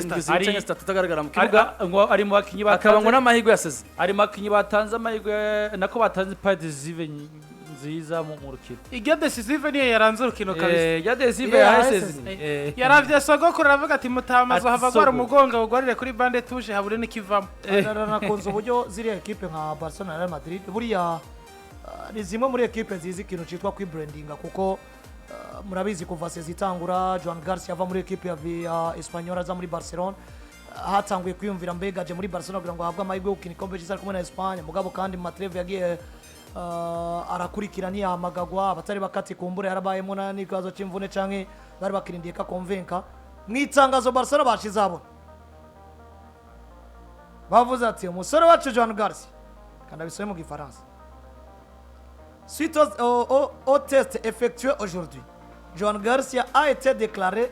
Indwi zibiri canke zitatu atagaragara mu Ari- kibuga, ngo ari mu bakinyi akaba ngo batanze n'amahirwe yaseze. Ari mu bakinyi batanze amahirwe, nako batanze passe décisive nziza mu rukino. Iryo décisive niyo yaranze urukino kabisa. Ya décisive Iyo ya yahaye Szczesny. Yaravye sogokuru, aravuga ati: "Mutama Ati azohava agwara sogo. umugongo, awugwarire kuri banc de touche, habure n'ikivamo." Nakunze uburyo ziriya ekipe nka Barcelona na Real Madrid buriya ni zimwe muri ekipe zizi ikintu cyitwa kwibrandinga, kuko murabizi, kuva saison itangura, Joan Garcia ava muri ekipe ya Espanyol aza muri Barcelona, hatanguye kwiyumvira mbega aje muri Barcelona kugira ngo ahabwe amahirwe yo gukina igikombe cy'isi ari kumwe na Espagne. Mugabo kandi mu ma trêve yagiye arakurikira, ntiyahamagagwa. Abatari bakati kumbura yarabayemo n'ikibazo cy'imvune canke bari bakirindiye ko akonvenka. Mu itangazo Barcelona bashize abona, bavuze ati: "Umusore wacu Joan Garcia", kandi abisome mu Gifaransa: "Suite au test effectué aujourd'hui, Joan Garcia a été déclaré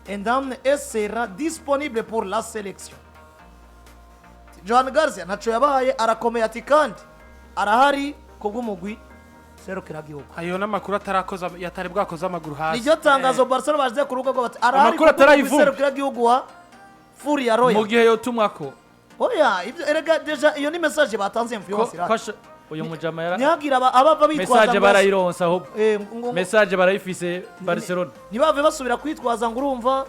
indemne et sera disponible pour la sélection." Joan Garcia ntaco yabaye, arakomeye, ati kandi arahari kubw'umugwi serukiragihugu. Ayo n'amakuru atarakoza, yatari bwakoze amaguru hasi. Niryo tangazo Barcelona bashize ku rubuga, bati arahari Amakuru kubw'umugwi atarayivumbi. serukiragihugu wa Furia Royal. Mu gihe yotumwako. Oya, ibyo erega déjà iyo ni message batanze, influence irahari. Uyu mujama yara Ntihagire abava bitwaza message barayironsa ahubwo. Message barayifise Barcelona. Ntibave basubira kwitwaza ngo urumva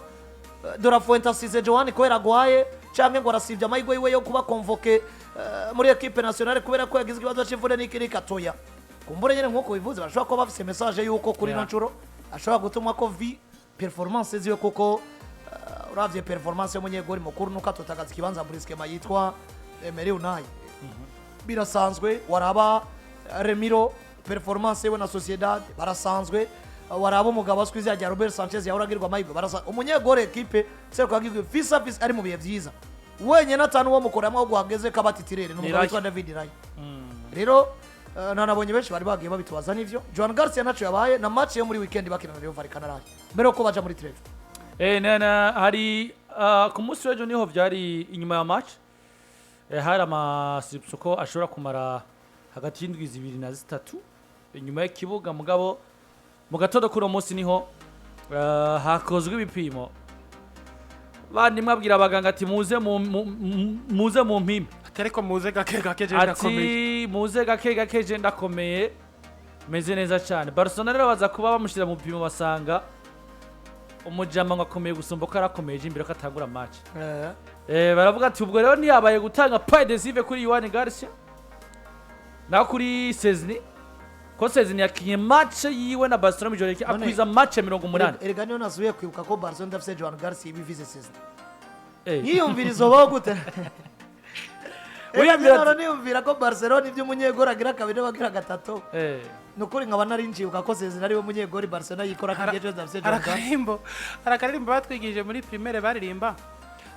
De La Fuente asize Joan kubera agwaye, canke ngo arasibye amahirwe yiwe yo kuba convoqué muri équipe nationale kubera ko yagize ikibazo c'imvune n'iki n'iki. Atoya, kumbure nyene nk'uko bivuze, bashobora kuba bafise message yuko kuri ino nshuro ashobora gutumwa ko vi performance ziwe, kuko uravye performance y'umunyegori mukuru nuko atotagaza ikibanza brusquement yitwa Emery Unai, birasanzwe. Waraba Remiro, performance yewe na Sociedad barasanzwe. Waraba umugabo azwi izina rya Robert Sanchez yahora agirwa amahirwe, barasa umunyegore ekipe serukiragihugu fisa fisa ari mu bihe byiza wenyine, atanu uwo mukoramo ahubwo hageze kaba titulaire ni umugabo Raya. witwa David Raya. Rero nanabonye benshi bari bagiye babitubaza n'ivyo. Joan Garcia ntaco yabaye, na match yo muri weekend bakina na Rayo Vallecano arahari mbere yuko baja muri trêve. Na hari ku munsi w'ejo niho byari inyuma ya match, hari amasipso ko ashobora kumara hagati y'indwi 2 na 3 inyuma y'ikibuga. Mugabo mu gatondo k'uno munsi niho hakozwe ibipimo, bandimwe abwira abaganga ati: "Muze muze mu mpime." Ati: "Ariko muze gake gake, je ndakomeye." Ati: "Muze gake gake, je ndakomeye, meze neza cyane." Barcelona rero baza kuba bamushyira mu bipimo, basanga umujama ngo akomeye gusumba ko yarakomeye imbere ko atangura match. Baravuga ati ubwo rero ntiyabaye gutanga passe décisive kuri Joan Garcia naho kuri Szczesny, ko Szczesny yakinye match yiwe na Barcelona mu ijoro akwiza match 80. Erega niyo nasubiye kwibuka ko Barcelona idafise Joan Garcia ibivize saison. Niyumvira izobaho gute? Wiyumvira Erega niyumvira ko Barcelona ibyo umunyegori agira kabiri n'abagira gatatu. Ni ukuri nkaba nari ncibuka ko Szczesny ariwe munyegori Barcelona yikora ko igihe cyose idafise Hari Joan Garcia. Akarimbo, hari akaririmbo batwigishije muri primaire baririmba: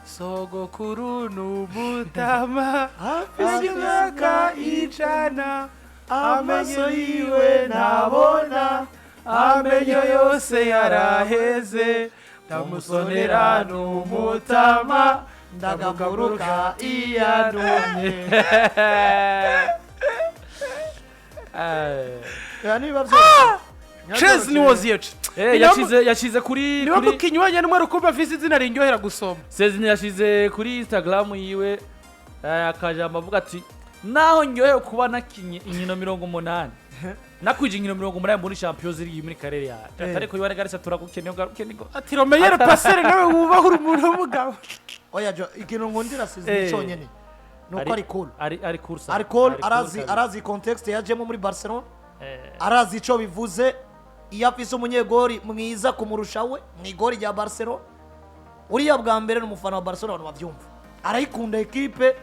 "Sogokuru ni umutama, afite imyaka 100, amaso yiwe ntabona, amenyo yose yaraheze, ndamusonera ni umutama, ndagaguruka iyanumye." Ya, niba byose Szczesny was here. Yashize kuri Niwe kuri mukinyi wenyine umwe rukumbi afise izina rinyohera gusoma. Szczesny yashize kuri Instagram yiwe akajambo avuga ati: "Naho ndyohewe kuba nakinye inkino 80, nakwije inkino 80 muri Champions League muri carrière yaje, ariko Joan Garcia turagukeneye, ugaruke niko." Ati: "Le meilleur passeur, nawe wubaha, uri umuntu w'umugabo." Oya, jo ikintu nkundira Szczesny cyonyine ni uko ari cool. Ari cool sa. Ari cool, Ari arazi kabisa. Arazi context yajemo muri Barcelona, arazi ico bivuze iyo afise umunyegori mwiza kumurusha we mu igori rya Barcelona. Uriya bwa mbere ni umufana wa Barcelona, abantu bavyumva, arayikunda ekipe.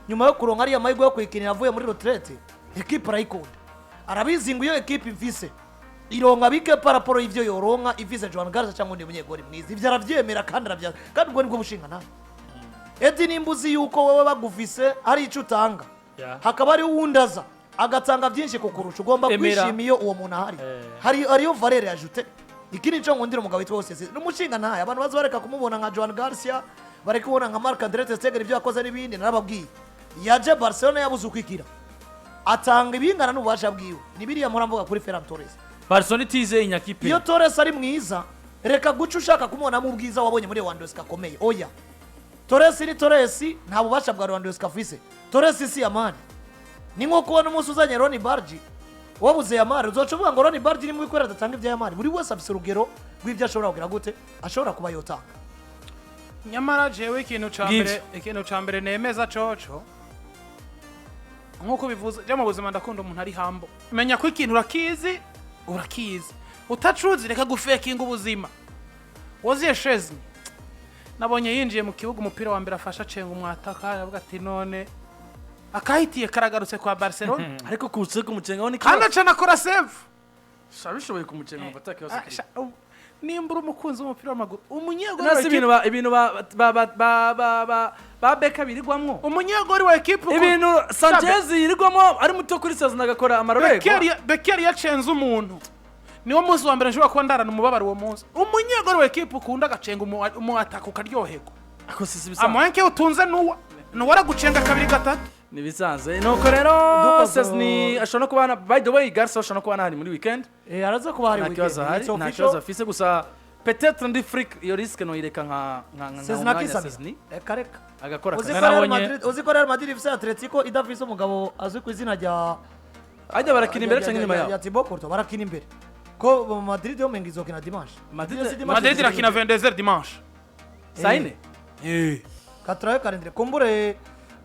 Nyuma yo kuronka ariya mahirwe yo kuyikinira avuye muri retraite, ekipe arayikunda. Arabizi ngo iyo ekipe imfise ironka bike par rapport y'ivyo yoronka ifise Joan Garcia cyangwa undi munyegori mwiza. Ivyo aravyemera kandi aravya, kandi ubwo nibwo bushinga nawe edi. Nimba uzi yuko wowe bagufise hari ico utanga, hakaba hariho uwundi aza agatanga byinshi kukurusha, ugomba Emera. kwishima iyo uwo muntu ahari. Hari hariyo valeur ajoutée. Iki nico nkundira umugabo witwa Jose, n'umushinga ntaye. Abantu baza bareka kumubona nka Joan Garcia, bareka kubona nka Marc Andre ter Stegen, ibyo yakoze n'ibindi. Narababwiye, yaje Barcelona yabuze ukwikira, atanga ibingana n'ububasha bwiwe. Ni biriya mpora mvuga kuri Ferran Torres. Barcelona itizeye inyakipe. Iyo Torres ari mwiza, reka guca ushaka kumubonamo ubwiza wabonye muri Lewandowski akomeye. Oya. Torres ni Torres, nta bubasha bwa Lewandowski afise. Torres si Yamal. Ni nko kubona umunsi uzanye Roony Bardghji wabuze Yamal, uzoca uvuga ngo Roony Bardghji ni mubi kubera adatanga ibya Yamal. Buri wese afise urugero rw'ibyo ashobora kugira gute, ashobora kuba yotanga. Nyamara jewe ikintu ca Ngivyo. mbere, ikintu ca mbere nemeza coco, nkuko bivuze, je mu buzima ndakunda umuntu ari hambo. Menya ko ikintu urakizi, urakizi, utacuzi reka gufekinga ubuzima. Wojciech Szczesny nabonye yinjiye mu kibuga, umupira wa mbere afasha acenga umwataka, aravuga ati: "None akahitiye karagarutse kwa Barcelona." Ariko kutse kumucengaho ni Kandi kibazo. aca anakora save. Bishoboye kumucenga mu atakibazo. Ah, nimba uri umukunzi w'umupira w'amaguru, umunyegori wa Nasi ibintu ekipe ba ibintu ba ba ba ba ba ba ba Beka birirwamwo. Umunyegori wa ekipe Ibintu Sanchez yirirwamo ari muto kuri saison agakora amarorerwa. Bekeri yacenze umuntu, niwo munsi wa mbere nshobora kuba ndarana umubabaro uwo munsi. Umunyegori wa ekipe ukunda agacenga umuataka ukaryoherwa. Ako si ibisanzwe. Amoyenke utunze nuwa nuwa aragucenga kabiri gatatu. Ni ibisanzwe, nuko rero Szczesny ashobora no kuba by the way, Garcia ashobora no kuba anahari muri weekend. Araza kuba hari Nta kibazo weekend. ahari, It's nta official. kibazo afise, gusa peut-être ndi freak, iyo risque noyireka nka Szczesny umwanya akisabira. Szczesny Reka reka. agakora Uzi akazi. ko Real Narabonye- Madrid, uzi ko Real Madrid ifise Atletico idafise umugabo azwi ku izina rya Ajya barakina imbere cyangwa inyuma ya yabo? Thibaut Courtois. Barakina imbere, ko mu Madrid yo menga izokina dimanche. Madrid- Si dimanche, Madrid irakina 22 dimanche. Saa yine. Katurayo karindire kumbure.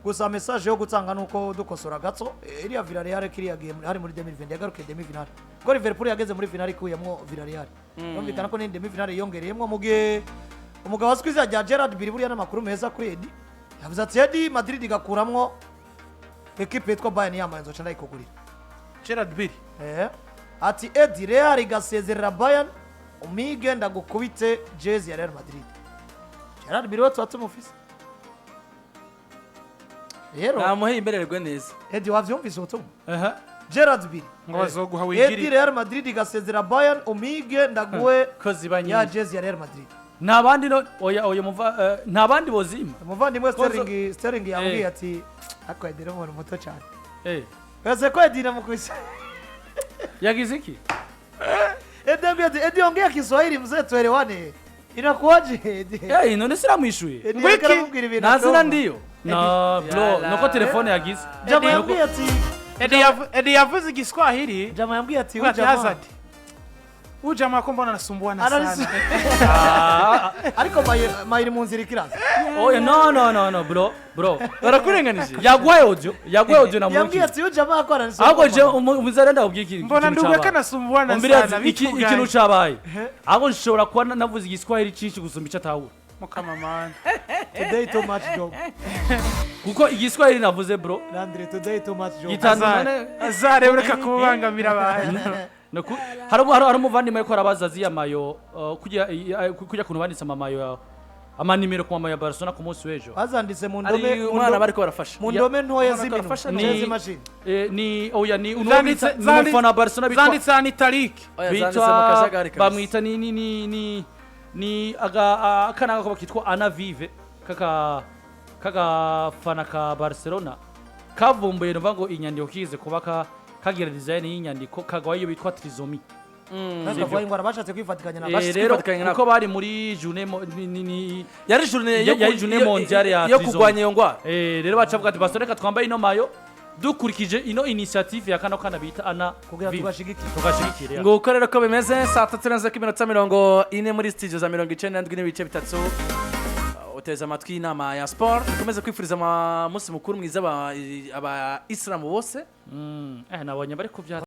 Gusa message yo gutanga nuko dukosora gato. Iriya Villarreal kiriya gihe hari muri 2020 yagarukiye demi finale, ko Liverpool yageze muri finale ikuyemwo Villarreal. Yumvikana ko ni demi finale yongereyemwo, mu gihe umugabo azwi izina rya Gerard Billy, buriya n'amakuru meza kuri Edi, yavuze ati: "Edi, Madrid igakuramwo ekipe yitwa Bayern yambaye, nzoca ndayikugurira." Gerard Billy. Ati: "Edi, Real igasezerera Bayern, umige ndagukubite jezi ya Real Madrid." Gerard Billy we tuba tumufise rero. Namuhe imbererwe neza. Edi, wavyumvise ubutumwa? Aha. Gerard Billy. Ngo bazoguha Edi, wigirire. Real Madrid igasezera Bayern, umige ndaguhe Ko ziba ya nyinshi. jezi ya Real Madrid. Nta bandi no oya oya muva nta bandi bozima. Umuvandimwe Sterling yambwiye ati: "Ariko Edi ni umuntu muto cyane." Wese ko Edi namukubise. Yagize iki? Edi yambwiye ati: "Edi, ongea Kiswahili mzee, tuelewane, inakuwaje Edi?" None siramwishuye. Edi Ngwiki. ariko aramubwira ibintu Nta zina atumva. ndiyo. No bro, Yala. nuko telefone yagize. Jama yambwiye ati Edi yavuze igiswahili. Jama yambwiye ati Ati "Huyu jamaa Hazard, huyu jamaa ko mbona anasumbuana Ananisu- sana. Ariko mayiri mu nzira ikiraza. Oya, no no no no, bro bro. Barakurenganije. Yaguhaye audio na Yambwiye muki. ati: "Huyu jamaa ko ananisumbua." Ahubwo je umuzara ndakubwiye iki Mbona ikintu ndugu cabaye. kanasumbuana Umbwira sana. ati, ikintu cabaye, ahubwo nshobora kuba navuze igiswahili cinshi gusumba ico atahura. Mukamamana. Today too much job. Kuko igiswahili navuze, bro, Landry, today too much job. gitandukane. Azare, ureka kubangamira abantu. Hari umuvandimwe ariko arabaza ziya mayo, kujya kuntu banditse amamayo yawe, amanimero ku mamayo ya Barcelona ku munsi w'ejo. Bazanditse mu Ari ndome mu umwana bariko barafasha. Mu ndome ntoya Umwana z'iminwe barafasha. ntoya z'imashini. Ni oya, ni uno ni umufana wa Barcelona bitwa Zanditse ahantu itariki. Oya, zanditse mu bitwa kajagari kabisa. Bamwita ni aga akana gakobwa kitwa Ana Vive, kaka kagafana ka Barcelona kavumbuye numva ngo inyandiko kize kuba kagira design y'inyandiko kagwaye iyo bitwa trisomie. Bakavuga ngo bashatse kwifatikanya na Bashatse Rero kwifatikanya nako. kuko bari muri journée ni Yari journée yo Yari journée mondiale ya yo trisomie. kurwanya iyo ngwara. Rero bacavuga ati: "Barcelona, reka twambaye ino mayo dukurikije ino initiative ya kano kana bita Ana kugira Vive." tugashigikire. Tugashigikire ya. Nguko rero ko bimeze, saa tatu neza k'iminota 40 muri studio za 97.3. Uteze amatwi inama ya sport. Dukomeze kwifuriza umunsi mukuru mwiza aba isilamu bose. Nabonye bari kuvyata.